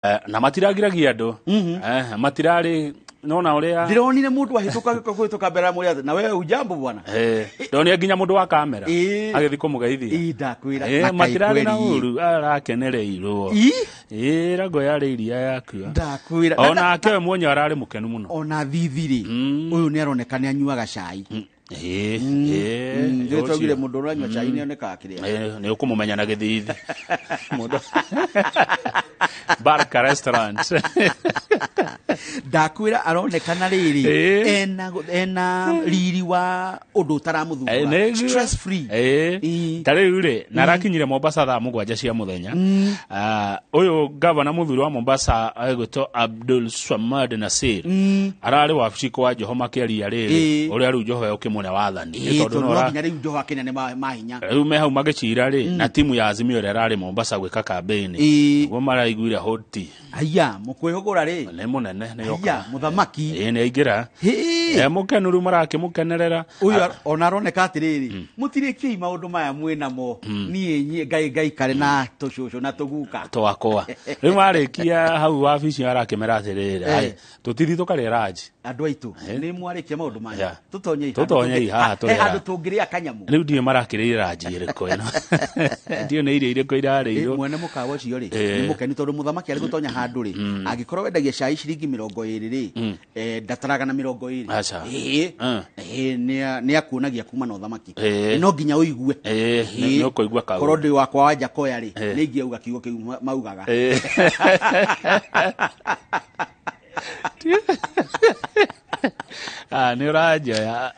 Na matiragiragia andũ. Matirarĩ nona ũrĩa Ndĩronire mũndũ ahĩtũka kũhĩtũka mbere ya mũrĩa na wewe ujambo bwana. Ndonire nginya mũndũ wa kamera agĩthiĩ kũmũgeithia. Ĩ, ndakwĩra. Na kaĩ Matirarĩ na kweri. ũru, arakenereirwo. Ĩ, rango yarĩ iria yakua. Ndakwĩra. Onake we mwenye ararĩ mũkenu mũno. Ona thithi rĩ, ũyũ nĩ aroneka nĩ anyuaga cai. Ĩ, Nĩ twaugire ũcio. mũndũ ũranyua cai nĩ onekaga kĩrĩa. Nĩ ũkũmũmenya na gĩthithi. Mũndũ Barka Restaurant. Ndakwĩra aronekana rĩrĩ ena riri wa ũndũ ũtaramũthumbũra. Stress free. Ta rĩu rĩ, na arakinyire Mombasa thaa 7 cia mũthenya. Ũyũ gavana mũthuri wa Mombasa egwĩtwo Abdul Swamad Nasir ararĩ wabici kwa Joho makĩaria rĩrĩ ũrĩa rĩu Joho ũkĩmũne wathani. Nĩ tondũ tondũ no no ora- nginya rĩu Joho akĩnene mahinya. Rĩu me hau magĩcira rĩ, na timu ya Azimio ĩrĩa ĩrarĩ Mombasa gwĩka kambĩini, nĩguo maraiguire hoti. Aya mũkwĩhũgũra rĩ. Nĩ mũnene nĩ Aya oka. Mũthamaki. Ĩ, nĩ aingĩra. Hĩ. E mũkenu, rĩu marakĩmũkenerera. Ũyũ ona aroneka atĩrĩrĩ, mũtirĩkiei maũndũ maya mwĩ namo, niĩ ngai ngaikare na tũcũcũ na tũguka twakwa. Rĩu marĩkia hau wabici arakĩmera atĩrĩrĩ, "Ai, tũtithi tũkarĩa ranji." Andũ aitũ, nĩ mwarĩkia maũndũ manyu. Tũtonyei handũ. Tũtonyei haha he tũrĩe handũ tũngĩrĩa kanyamũ. Rĩu ndiũĩ marakĩrĩire ranji ĩrĩkũ ĩno, ndiũĩ nĩ irio irĩkũ irarĩirwo. Mwene mũkawa ũcio rĩ, nĩ mũkenu tondũ mũthamaki arĩ gũtonya handũ rĩ, angĩkorwo wendagia cai ciringi 20 rĩ, ndataraga na 20. Aca. Ĩ. Nĩ akuonagia kuma na ũthamaki. No nginya ũigue. Nĩ ũkũigua kaũndũ. Korwo ndĩ wakwa wa Njakoya rĩ, nĩ ingĩauga kiugo kĩu maugaga. Ah, nĩ ũranjoya.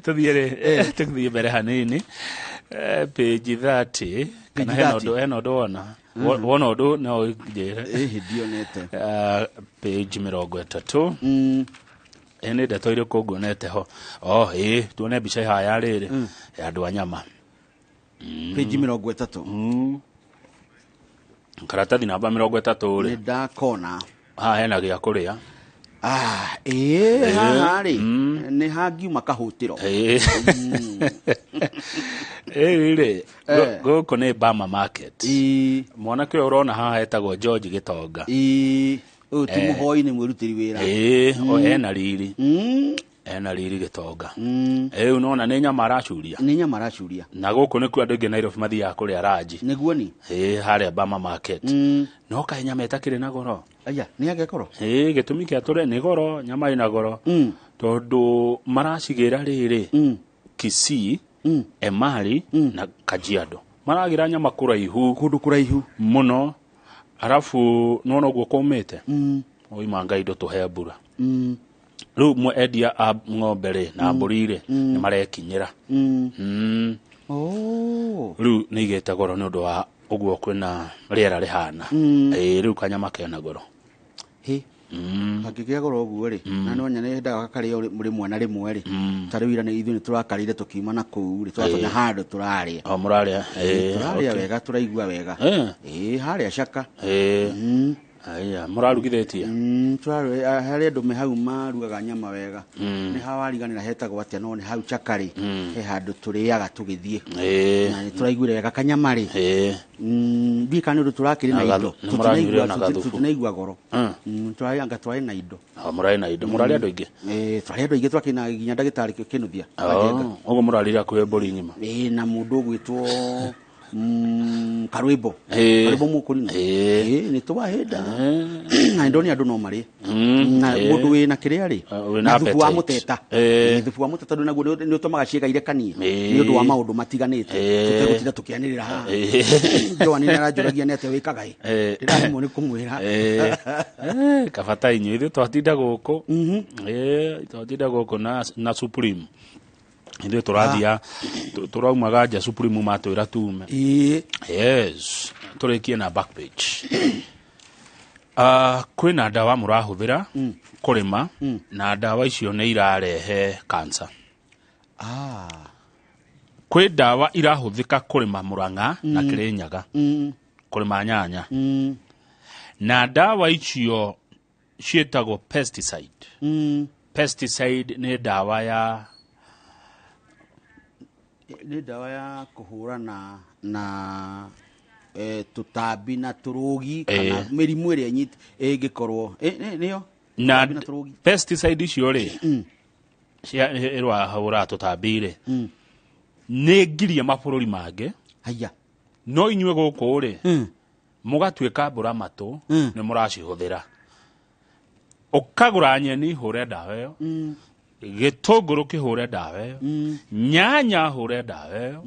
Tũthiĩ rĩ, tũthiĩ mbere hanini. Page 30 kana Page hena 30. ũndũ, hena ũndũ wona. Wona ũndũ no ũnjĩre. Ĩhĩ, ndionete. Page 30. Ĩ nĩ ndeto irĩkũ nguonete ho? Oh, ĩ tuone mbica haha rĩrĩ ya andũ a nyama. Page 30. Karatathi namba 30 Nĩ rĩ. ndakona. Haha hena gĩa kũrĩa. Ah, ĩĩ, haha rĩ nĩ hangiuma kahũtĩro. Ĩ rĩ, gũkũ nĩ Bama Market. Mwanake ũyũ ũrona haha etagwo George Gĩtonga. Ĩĩ, ũyũ ti mũhoi, nĩ mwĩrutĩri wĩra. Ĩ, o ena riri. Ena riri Gĩtonga. Rĩu nona nĩ nyama aracuria. Nĩ nyama aracuria. Na gũkũ nĩkuo andũ aingĩ Nairobi mathiaga kũrĩa ranji. Nĩguo ni. Ĩ, harĩa Bama Market. No kaĩ nyama ĩtakĩrĩ na goro? Aya nĩ agekoro. Ĩ, gĩtũmi kĩa tũrĩa nĩ goro, nyama ĩna goro. Tondũ maracigĩra rĩrĩ Kisii, Emali na Kajiado. Maragĩra nyama kũraihu. Kũndũ kũraihu. Mũno. Arabu nona ũguo kũmĩte. Oima Ngai ndũtũhe mbura. Rĩu endia a ng'ombe rĩ na mbũri rĩ nĩ marekinyĩra. Oh. Rĩu nĩ igĩte goro nĩ ũndũ wa ũguo kwĩna rĩera rĩhana. Ĩ, rĩu kanyama kena goro. Hĩ. Kangĩgĩa goro ũguo rĩ, na no nyone ndaga karĩo rĩmwe na rĩmwe rĩ, ta rĩu ira nĩ ithuĩ nĩ tũrakarĩire tũkiuma na kũu rĩ, tũratonya handũ tũrarĩa. O mũrarĩa. Tũrarĩa wega, tũraigua wega. Ĩ, harĩa Caka. Aya, mũrarugithĩtie? Tũrarĩa harĩa andũ me hau marugaga nyama wega. Nĩ hawariganĩra hetagwo atĩa, no nĩ hau Caka rĩ, he handũ tũrĩaga tũgĩthiĩ. Na nĩ tũraiguire wega kanyama rĩ. Ndiũĩ kana nĩ ũndũ tũrakĩrĩ na Na indo. nĩ mũranyuire na gathubu. Tũtinaigua goro. Tũrarĩ anga twarĩ na indo. O, mũrarĩ na indo. Mũrarĩ andũ aingĩ? Ĩ, twarĩ andũ aingĩ, twakĩrĩ na nginya ndagĩtarĩ Kĩnuthia. Oh, ũguo mũrarĩire hakuhĩ mbũri ng'ima. Ĩ, na mũndũ ũgwĩtwo Karwĩmbo. Karwĩmbo mũkũrinũ. Ĩ, nĩ twahĩnda. Na ndoni andũ no marĩe. Na mũndũ wĩna kĩrĩa rĩ, Wĩna na thubu wa appetite. mũteta. Ĩ, thubu wa mũteta ndũ naguo nĩ ũtũmaga ciĩga irekanie. Nĩ ũndũ wa maũndũ matiganĩte. Tũtegũtinda tũkĩanĩrĩra haha. Joan nĩ aranjũragia nĩ atĩa wĩkaga ĩ. Ndĩraremwo nĩ kũmwĩra. Kabata inyuĩ, ithuĩ twatinda gũkũ. Twatinda gũkũ na Supreme. Ithuĩ tũrathia, tũraumaga nja Supreme matwĩra tume. Yes, tũrĩkie na back page. Kwĩna ndawa mũrahũthĩra kũrĩma, na ndawa icio nĩ irarehe cancer. Kwĩ ndawa irahũthĩka kũrĩma Mũrang'a na Kĩrĩnyaga, kũrĩma nyanya. Na ndawa icio ciĩtagwo pesticide. Pesticide nĩ ndawa ya Nĩ ndawa ya kũhũrana na Tũtambi na tũrũgi kana mĩrimũ ĩrĩa ĩngĩkorwo nĩyo na tũtambi na tũrũgi. Pesticide icio rĩ, cia ĩrwahũra tũtambi rĩ, nĩ ngirie mabũrũri mangĩ. Haya. No inyuĩ gũkũ rĩ, mũgatuĩka mbũra matũ, nĩ mũracihũthĩra. Ũkagũra nyeni hũre ndawa ĩyo, gĩtũngũrũ kĩhũre ndawa ĩyo, nyanya hũre ndawa ĩyo,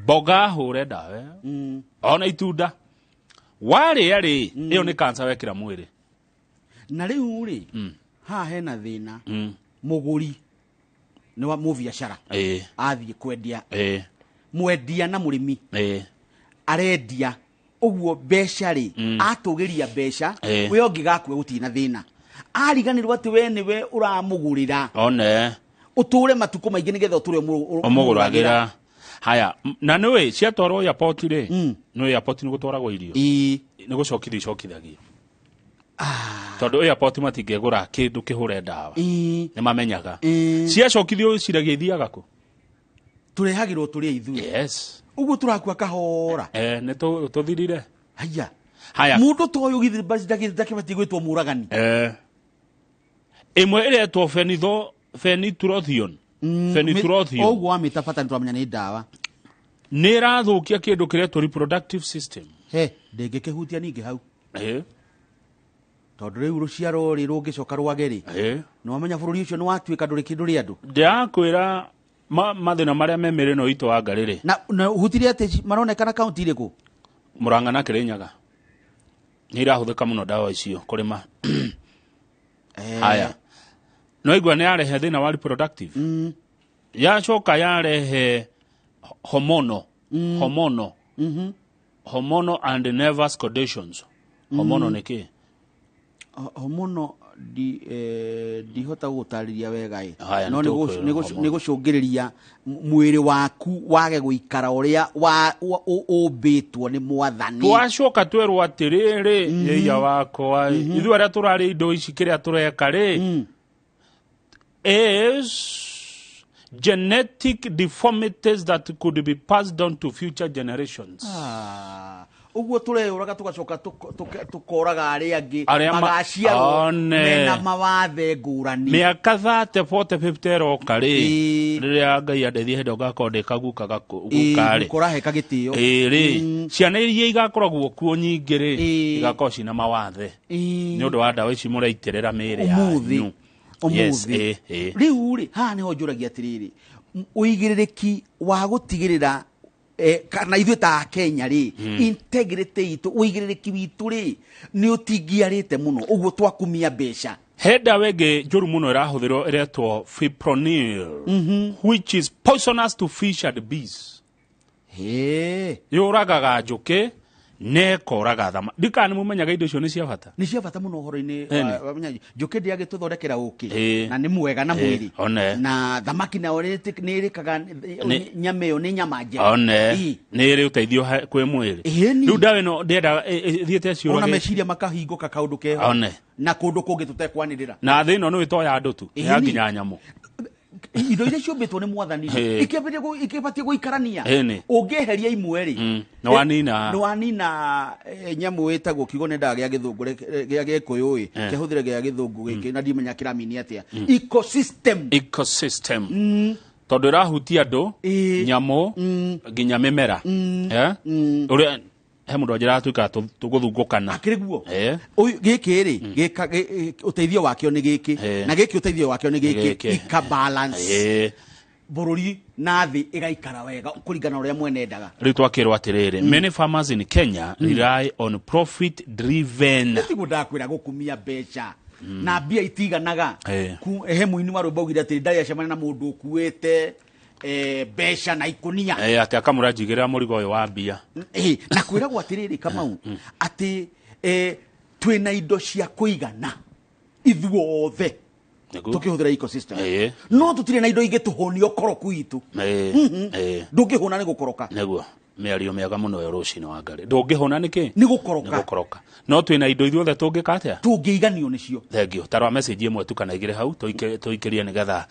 mboga hũre ndawa ĩyo, ona itunda warĩa rĩ, ĩyo nĩ kansa wekĩra mwĩrĩ. Na rĩu rĩ, haha hena thĩna. Mũgũri nĩ wa mũbiacara, athiĩ kwendia, mwendia na mũrĩmi arendia ũguo mbeca rĩ, atũgĩria mbeca, we ũngĩgakua gũtirĩ na thĩna, ariganĩrwo atĩ we nĩwe ũramũgũrĩra one ũtũre matukũ maingĩ nĩgetha ũtũre ũmũgũragĩra. Haya, na nĩwĩ ciatwarwo airport rĩ, nĩwĩ airport nĩ gũtwaragwo irio, nĩ gũcokithio icokithagio, tondũ airport matingĩgũra kĩndũ kĩhũre ndawa. Nĩ mamenyaga. Ciacokithio ciragia ithiaga kũ? Tũrehagĩrwo tũrĩ ithuĩ. Yes. Ũguo tũrakua kahora. Nĩ tũthirire. Haya. Haya. Mũndũ ta ũyũ githĩ ndakĩbatiĩ gwĩtwo mũragani? Ĩmwe ĩretwo fenitrothion. Fenitrothion. Ũguo wamĩta bata nĩ twamenya nĩ ndawa. Nĩ ĩrathũkia kĩndũ kĩretwo reproductive system. He ndĩngĩkĩhutia ningĩ hau, tondũ rĩu rũciaro rĩ rũngĩcoka rwage rĩ, nĩ wamenya bũrũri ũcio nĩ watuĩka ndũrĩ kĩndũ rĩ andũ. Ndĩrakwĩra mathĩna marĩa me mĩrĩ ĩno itũ wa ngarĩ rĩ. Na ũhutirie atĩ maronekana kaunti irĩkũ? Mũrang'a na Kĩrĩnyaga nĩ irahũthĩka mũno ndawa icio kũrĩma. Haya, no igua nĩ yarehe thĩna wa reproductive, yacoka yarehe hormonal and nervous conditions. Hormonal nĩ kĩ? Hormonal ndihota gũgũtarĩria wega ĩ. Haya, no nĩ tũkwĩrwo hormonal. Nĩ gũcũngĩrĩria mwĩrĩ waku wage gũikara ũrĩa ũmbĩtwo nĩ mwathani. Twacoka twerwo atĩrĩrĩ, ĩia wakwa, ithuĩ arĩa tũrarĩa indo ici, kĩrĩa tũreka rĩ is genetic deformities that could be passed on to future generations. Ah, ũguo tũreyũraga tũgacoka tũkoraga arĩa angĩ Arĩa magaciarwo One. mena mawathe ngũrani. Mĩaka 30, 40, 50 ĩroka rĩ, rĩrĩa Ngai andeithie hĩndĩ ĩyo ngakorwo ndĩ kaguka guka rĩ, gũkora gĩtĩo. Ĩĩ rĩ, ciana iria igakoragwo kuo nyingĩ rĩ, igakorwo cina mawathe nĩ ũndũ wa ndawa ici mũraitĩrĩra mĩĩrĩ Ũmũthĩ. yanyu. Yes. Ũmũthĩ. Ĩ. Rĩu rĩ, haha nĩho njũragia atĩrĩrĩ, ũigĩrĩrĩki wa gũtigĩrĩra kana ithuĩ ta Akenya rĩ, integrity itũ, ũigĩrĩrĩki witũ rĩ, nĩ ũtingiarĩte mũno ũguo twakumia mbeca. He ndawa ĩngĩ njũru mũno ĩrahũthĩrwo ĩretwo fipronil, which is poisonous to fish and bees. Hĩ. Yũragaga njũkĩ na ĩkoraga thama. Ndikana nĩ mũmenyaga indo icio nĩ cia bata. Nĩ cia bata mũno ũhoro-inĩ njũkĩ ndĩagĩtũthondekera ũkĩ na nĩ mwega na mwĩrĩ, One. na thamaki nayo nĩ ĩrĩkaga nyama ĩyo nĩ nyama njega. One. Nĩ ĩrĩ ũteithio kwĩ mwĩrĩ. Ĩni. Rĩu ndawa ĩno ndĩendaga ĩthiĩte Ona ciũragĩte. Meciria makahingũka kaũndũ keho One. na kũndũ kũngĩ tũtekwanĩrĩra. Na thĩ ĩno nĩ ĩtoya andũ tu, nĩ ya Ĩni. nginya nyamũ. Indo iria ciũmbĩtwo nĩ mwathani ikĩbatiĩ gũikarania. Ĩni. Ũngĩeheria imwe rĩ, Nĩ wanina. Nĩ wanina nyamũ ĩtagwo kiugo nĩ ndaga gĩa gĩthũngũ gĩa gĩkũyũ ĩ, kĩhũthĩre gĩa gĩthũngũ gĩkĩ na ndimenya kĩramini atĩa, ecosystem. Ecosystem, tondũ ĩrahutia andũ, nyamũ, nginya mĩmera. Ũrĩa he mũndũ anjĩraga tuĩkaga tũgũthungũkana. Akĩrĩ guo. Ũyũ gĩkĩ rĩ, ũteithio wakĩo nĩ gĩkĩ, na gĩkĩ ũteithio wakĩo nĩ gĩkĩ. Gĩkĩ. Ika balance bũrũri na thĩ ĩgaikara wega kũringana na ũrĩa mwene endaga. Rĩu twakĩrwo atĩrĩrĩ, many farmers in Kenya rely on profit driven Tiguo ndakwĩra gũkumia mbeca na mbia itiganaga. He mũini wa rwĩmbo augire atĩ ndarĩ acemania na mũndũ ũkuĩte mbeca na ikũnia. Atĩ akamũra njigĩrĩra mũrigo ũyũ wa mbia. Na kwĩragwo atĩrĩrĩ, Kamau, atĩ twĩna indo cia kũigana ithuothe tũkĩhũthĩra ecosystem, no tũtirĩ na indo ingĩtũhũnia ũkoroku witũ. Ndũngĩhũna nĩ gũkoroka. Nĩguo mĩario mĩega mũno ĩyo rũcinĩ wa ngarĩ, ndũngĩhũna nĩkĩ? Nĩ gũkoroka. Nĩ gũkoroka. No twĩna indo ithuothe tũngĩka atĩa? Tũngĩiganio nĩcio. Thengio. Tarwa message ĩmwe tu kana igĩrĩ hau tũikĩrie nĩgetha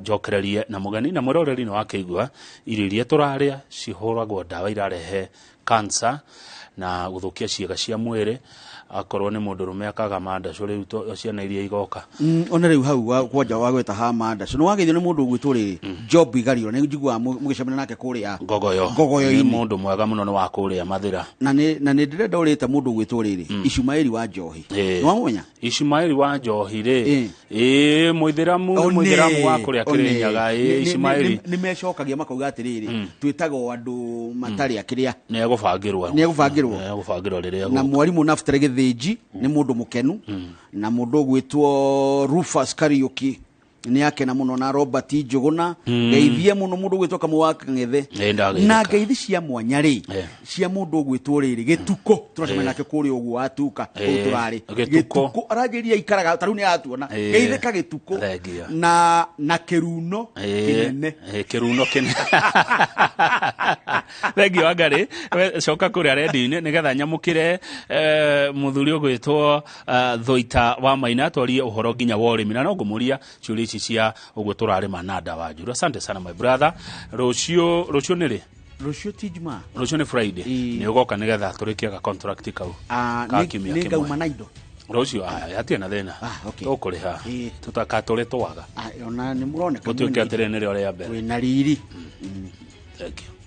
njokererie na mũgeni na mwĩroreri. Nĩ wakĩigua irio iria tũrarĩa cihũragwo ndawa irarehe cancer. Na gũthũkia ciĩga cia mwĩrĩ. Akorwo nĩ mũndũrũme akaga mandacũ, rĩu ciana iria igoka. Ona rĩu hau kwanja wagweta ha mandacũ, nĩ wageithio nĩ mũndũ ũgwĩtwo rĩrĩ Job Igario, nĩ njiguaga mũgĩcemania nake kũrĩa Ngogoyo. Ngogoyo-inĩ. Nĩ mũndũ mwega mũno, nĩ wa kũrĩa Mathĩra. Na nĩ ndĩrenda ũrĩte mũndũ ũgwĩtwo rĩrĩ Ishumaeli wa Njohi. Nĩ wamũmenya? Ishumaeli wa Njohi rĩ, ĩĩ, mũithĩramu, nĩ mũithĩramu wa kũrĩa Kĩrĩnyaga. Ĩĩ, Ishumaeli. Nĩ mecokagia makauga atĩrĩrĩ, twĩtagwo andũ matarĩ akĩrĩa. Nĩ egũbangĩrwo. Nĩ egũbangĩrwo. Nĩ egũbangĩrwo rĩrĩa Na egũka. Mwarimũ Naftali Gĩthĩnji nĩ mũndũ mũkenu, na mũndũ ũgwĩtwo Rufus Kariuki nĩ akena mũno, na Robert Njũgũna, ngeithie mũno mũndũ ũgwĩtwo Kamau wa Kang'ethe. Nĩ ndageithĩka. Na ngeithi cia mwanya rĩ, cia mũndũ ũgwĩtwo rĩrĩ Gĩtukũ, tũracemania nake kũrĩa ũguo watuka kũu tũrarĩ. Gĩtukũ. Gĩtukũ aranjĩria aikaraga ta rĩu nĩ aratuona. Geithĩka Gĩtukũ. Thengia. Na kĩruno kĩnene. Kĩruno kĩnene. Thengiũ Wangarĩ. We coka kũrĩa redio-inĩ nĩgetha nyamũkĩre mũthuri ũgwĩtwo Thoita wa Maina, twarie ũhoro nginya wa ũrĩmi, na no ngũmũria ciũria ici cia ũguo tũrarĩma na ndawa njũru. Asante sana, my brother. Rũciũ, rũciũ nĩ rĩ? Rũciũ ti Jumaa? Rũciũ nĩ Friday. Ĩĩ. Nĩ ũgoka nĩgetha tũrĩkie ga contract kau ka kiumia nĩ kĩmwe. Ngauma na indo. Rũciũ aya hatirĩ na thĩna. Ah, okay. Tũkũrĩha. Tũtakatũrĩ twaga. Ah, ona nĩ mũroneka. Gũtuĩke atĩrĩ nĩrĩo rĩa mbere. Wĩna riri. Thank you.